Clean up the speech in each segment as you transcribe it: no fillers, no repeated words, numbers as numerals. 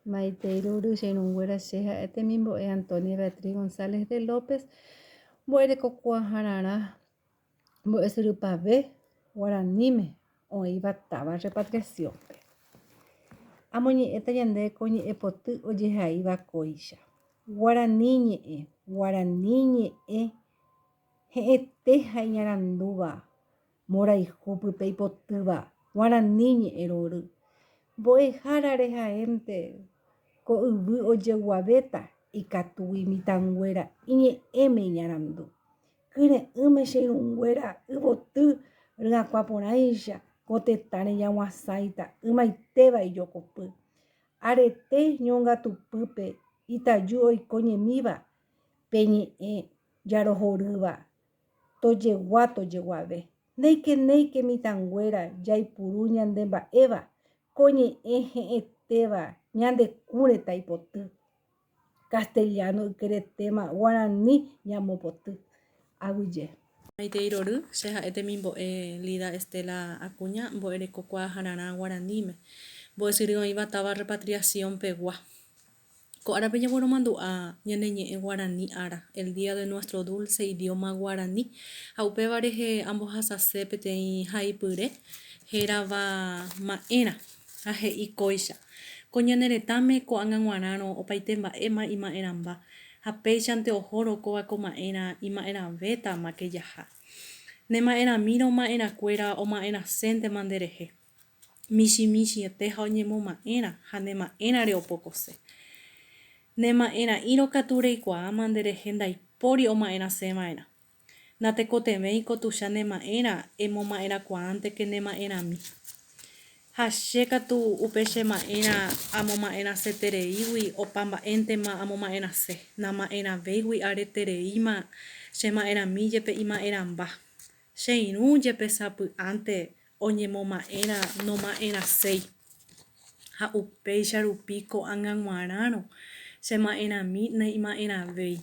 Maitei rory che irũnguéra che ha'e temimbo'e Antonia Beatriz González de López, mbo'erekokuaahararã mbo'esyrypave guaraníme oĩva táva Repatriación-pe. Amoñe'ẽta ñande ko ñe'ẽpoty ojehaíva kóicha. Guarani ñe'ẽ, guarani ñe'ẽ he'ẽte ha iñarandúva Mborayhu pype ipotýva guarani ñe'ẽ rory. Mbo'ehára rehaénte ko yvy ojeguavéta ikatúgui mitãnguéra iñe'ẽme iñarandu. Kyre'ỹme che irũnguéra yvoty ryakuã porãicha ko tetãre ñaguasãita ymaitéva ijokopy. Arete ñongatupýpe itaju oiko ñemíva pe ñe'ẽ jarohorýva Tojegua tojeguave. Néike néike mitãnguéra jaipuru ñande mba'éva, ko ñe'ẽ he'ẽtéva ñande kũreta ipoty. Castellano ykeretéma guarani ñamopoty. Aguyje. Maitei rory, che ha'e temimbo'e Lida Estela Acuña, mbo'erekokuaahararã guaraníme, mbo'esyry oĩva táva Repatriación pegua. Ko árape ñagueromandu'a ñane ñe'ẽ guarani ára, el día de nuestro dulce idioma guarani, ha upéva rehe ambohasase peteĩ haipyre hérava Ma'ẽrã, ha he'i kóicha, Ko ñane retãme ko'ág̃a g̃uarãrõ opaite mba'éma ima'ẽrãmba, ha péichante ohórõ kóva ko ma'ẽrã ima'ẽrãvétama ke jaha. Ne ma'ẽrãmírõ ma'ẽrãkuéra oma'ẽrãséntema nderehe. Michĩ michĩete ha oñemoma'ẽrã ha ne ma'ẽrãre opokose. Ne ma'ẽrã'írõ katu reikuaáma nderehe ndaipóri oma'ẽrãsẽva'erã. Natekotevẽiko tuicha ne ma'ẽrã emoma'ẽrãkuaánteke ne ma'ẽrãmi. Ha che katu upe che ma'ẽrã amoma'ẽrãsetereígui opa mba'éntema amoma'ẽrãse, nama'ẽrãvéigui aretereíma che ma'ẽrãmi jepe ima'ẽrãmba. Che irũ jepe sapy'ánte oñemoma'ẽrã noma'ẽrãséi. Ha upéicha rupi ko'ág̃a g̃uarãrõ che ma'ẽrãmi naima'ẽrãvéi.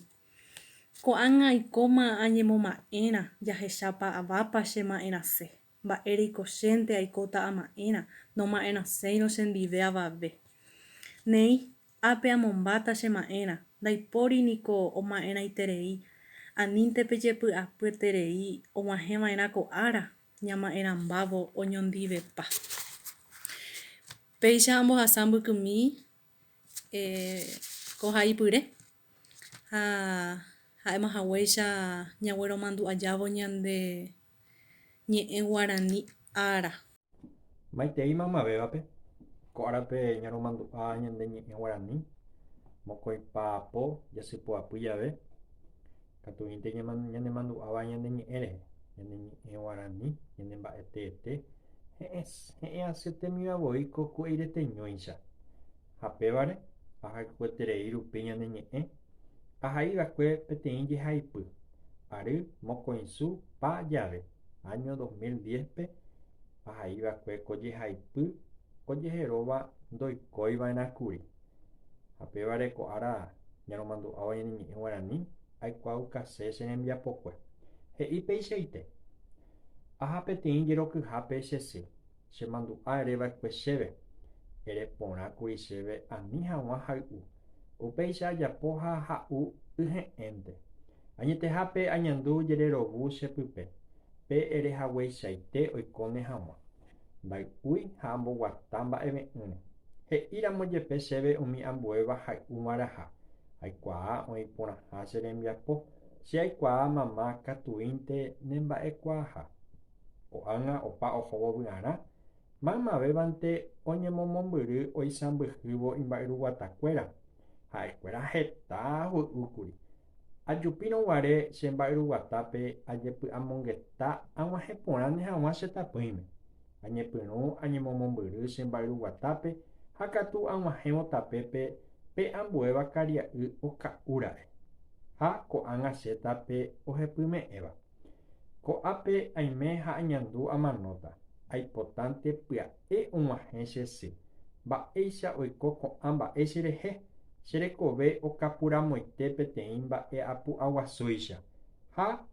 Ko'ág̃a aikóma añemoma'ẽrã jahechápa avápa che ma'ẽrãse. Mba'éreiko chénte aikóta ama'ẽrã noma'ẽrãséirõ chendive avave. Néi, Ápe amombáta che ma'ẽrã, ndaipóri niko oma'ẽrãiterei, anínte pejepy'apyeterei og̃uahẽva'erã ko ára ñama'ẽrãmbávo oñondivepa. Péicha ambohasa mbykymi ko haipyre ha ha'éma haguéicha ñagueromandu'ajávo ñande ñe'ẽ guarani ára. Maitei maymavévape, ko árape ñaromandu'a ñande ñe'ẽ guarani, mokõipa po jasypoapy jave, katuínte ñanemandu'áva ñane ñe'ẽ rehe, ñane ñe'ẽ guarani, ñane mba'e teete, he'ẽ asyetémiva voi ko ku'eireteñóicha. Ha pévare, ahayhueterei rupi ñane ñe'ẽ, ahaiva'ekue peteĩ jehaipy, ary mokõisu pa jave. Áño 2010-pe ahaiva'ekue ko jehaipy ojeheróva ndoikóiva'erãkuri. Ha pévare ko ára ñaromandu'áva ñane ñe'ẽ guarani aikuaaukase che rembiapokue. He'i peichaite, Aha peteĩ jerokyhápe che sy, che mandu'a ereva'ekue chéve, ere porãkuri chéve ani hag̃ua hay'u. Upéicha ajapo ha ha'u y he'ẽnte. Añetehápe añandu jererovu che pype, pe ere hagueichaite oikóne hag̃ua. Nday'úi ha amboguata mba'eve'ỹre. He'i ramo jepe chéve umi ambuéva hay'uva'erãha, aikuaa oĩ porãha che rembiapo, che aikuaa mama katuínte nemba'ekuaaha. Ko'ág̃a opa ohóvo vy'arã, maymavévante oñemomombyry oisãmbyhývo imba'yruguatakuéra, ha'ekuéra heta hoy'úkuri. Ajupírõ guare che mba'yruguatápe ajepy'amongeta ag̃uahẽ porãne hag̃ua che tapỹime. Añepyrũ añemomombyry che mba'yruguatápe ha katu ag̃uahẽvo tapépe pe ambuéva karia'y oka'úra'e. Ha ko'ág̃a che tape ohepyme'ẽva. Ko'ápe aime ha añandu amanóta, aipotánte pya'e og̃uahẽ che sy. Mba'éicha oiko ko'ã mba'e cherehe? Che rekove okapuramoite peteĩ mba'e apu'aguasúicha, ha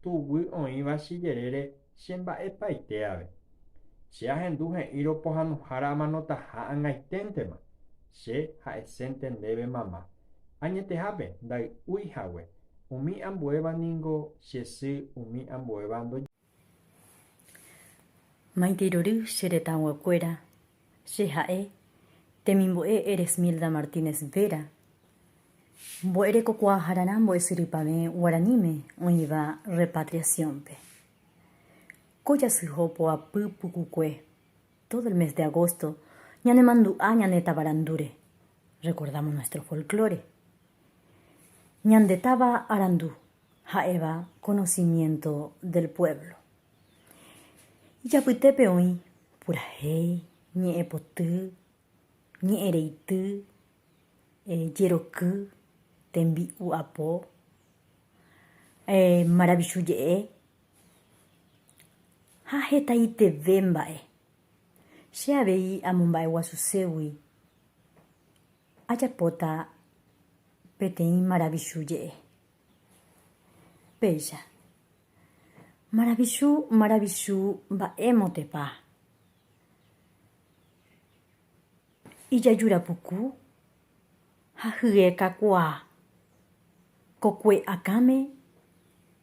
tuguy oĩva che jerére chemba'epaite ave. Che ahendu he'írõ pohãnohára amanotaha ag̃aiténtema. Che ha'esénte ndéve mama. Añetehápe nday'úi hague. Umi ambuéva ningo che sy umi ambuéva ndo. Maitei rory che retãguakuéra, che ha'e, temimbo'e Eresmilda Martínez Vera, mbo'erekokuaahararã mbo'esyrypavẽ guaraníme oĩva Repatriación-pe. Ko jasyho poapy pukukue, todo el mes de agosto, ñanemandu'a ñane tavarandúre, recordamos nuestro folklore. Ñande táva arandu, ha'éva conocimiento del pueblo. Ijapytépe oĩ purahéi, ñe'ẽpoty, ñe'ẽreity, jeroky, tembi'u apo, maravichu je'e ha hetaiteve mba'e. Che avei amomba'eguasuségui ajapóta peteĩ maravichu je'e. Péicha. Maravichu, maravichu mba'émotepa. Ijajúra puku ha hye kakuaa. Kokue akãme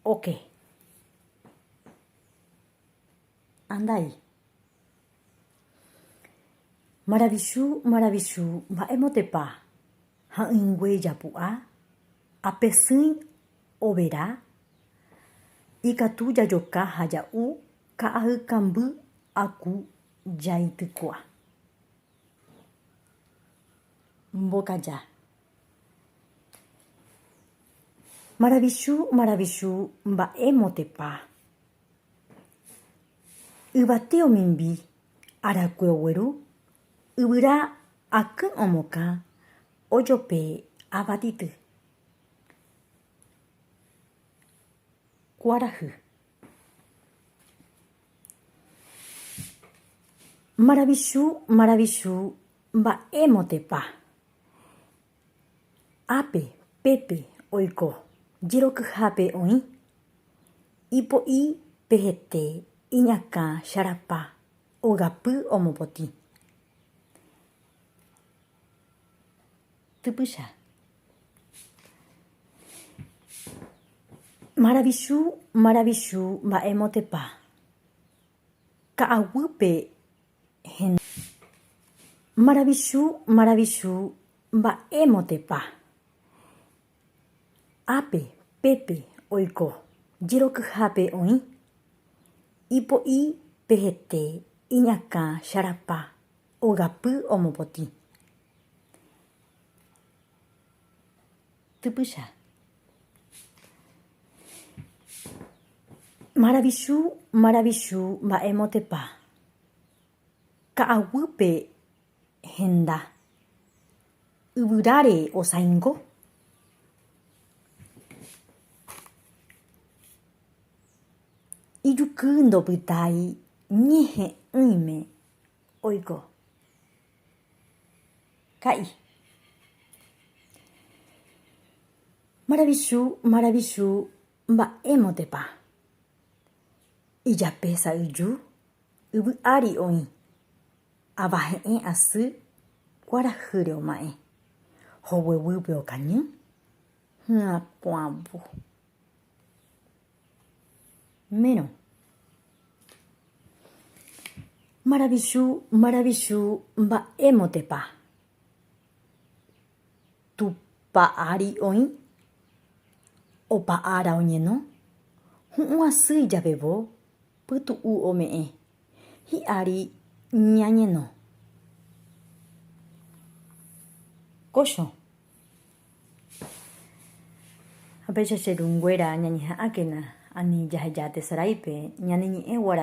oke. Andai. Maravichu, maravichu mba'émotepa ha'ỹingue japu'a, apesỹi overa, ikatu jajoka ha ja'u ka'ay kamby aku jaitykua. Mbokaja. Maravichu, maravichu mba'émotepa. Yvate omimbi, arakue ogueru, yvyra akỹ omokã, ojope avatity. Kuarahy. Maravichu, maravichu mba'émotepa. Ápe, pépe oiko, jerokyhápe oĩ. Ipo'i pe hete, iñakã charapa, ogapy omopotĩ. Typycha. Maravichu, maravichu mba'émotepa. Ka'aguýpe henda. Maravichu, maravichu mba'émotepa. Ápe, pépe oiko, jerokyhápe oĩ. Ipo'i pe hete, iñakã charapa, ogapy omopotĩ. Typycha. Maravichu, maravichu mba'émotepa. Ka'aguýpe henda. Yvyráre osãingo. Ijuky ndopytái ñehe'ỹime oiko. Ka'i. Maravichu, maravichu mba'émotepa. Ijape sa'yju yvy ári oĩ. Avahe'ẽ asy kuarahýre oma'ẽ. Hogueguýpe okañy hyakuãvu. Merõ. Maravichu, maravichu mba'émotepa. Tupa ári oĩ, opa ára oñeno, hu'ũ asy ijavevo, pytu'u ome'ẽ, hi'ári ñañeno. Kochõ. Ha péicha che runguéra ñañeha'ãkena ani jaheja tesaráipe ñane ñe'ẽ guarani.